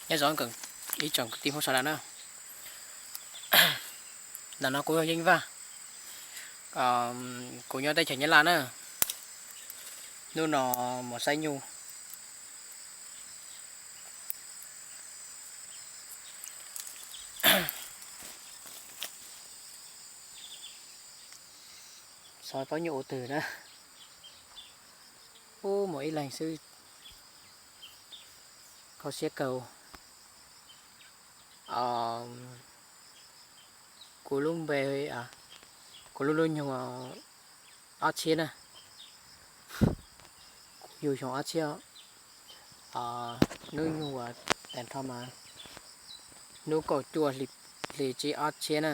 Nyob zoo ib tsoom kwv tij Hmoob sawv daws na. Ntawm no kuv yog Yeej Vaj, kuv nyob teb chaws Nyab Laj na. Hnub no mus saib nyuj. Xyov pab nyuj ua twg na. Ub, mus ib leeg xwb, kho siab kawg. Kuv lub npe, kuv lub hnub nyoog ob txhiab na. Kuv yug xyoo ob txhiab, hnub nyoog uas tag nrho mas hnub kaum cuaj hli tsib ob txhiab na.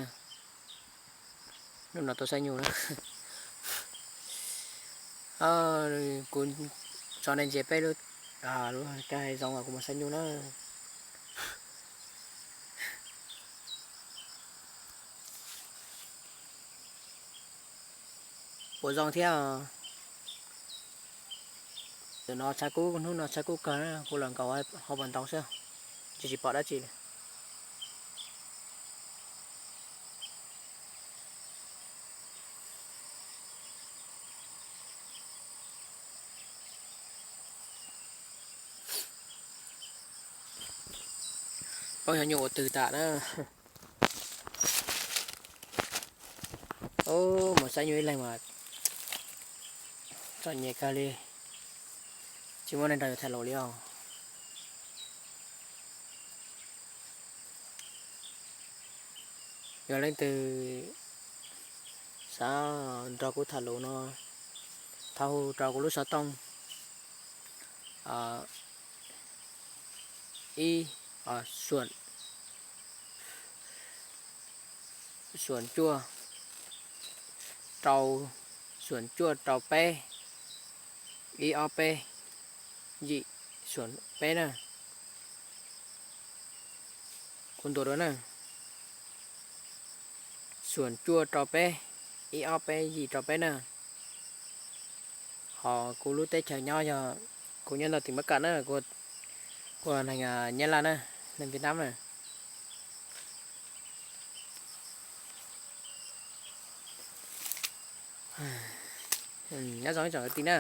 Hnub no tuaj saib nyuj na. Kuv tso nej ntsia peb lub, lub kab hais zoo uas kuv mus saib nyuj na. Puas zoo thiab? Ntawm no tshav kub, hnub no tshav kub kawg na, kuv los nkaum hauv paus ntoo xwb, tsis tsis pom dab tsi li. Paub xyov nyuj ua twg tas na. Ub, mus saib nyuj ib leeg mas txom nyem kawg li, tsis muaj neeg nrog yus tham lus li os. Yog leej twg xav nrog kuv tham lus no, thov hu rau kuv lub xov tooj ib, xuam, xuam cuaj rau, xuam cuaj rau peb, ib ob peb, yim xuam peb na. Kuv ntuas dua na, xuam cuaj rau peb, ib ob peb yim rau peb na. Ho kuv lub teb chaws nyob yog, kuv nyob ntawm tỉnh Bắc Kạn na, kuv neeg Nyab Laj na, neeg Việt Nam na. Nyob zoo ib tsoom kwv tij na.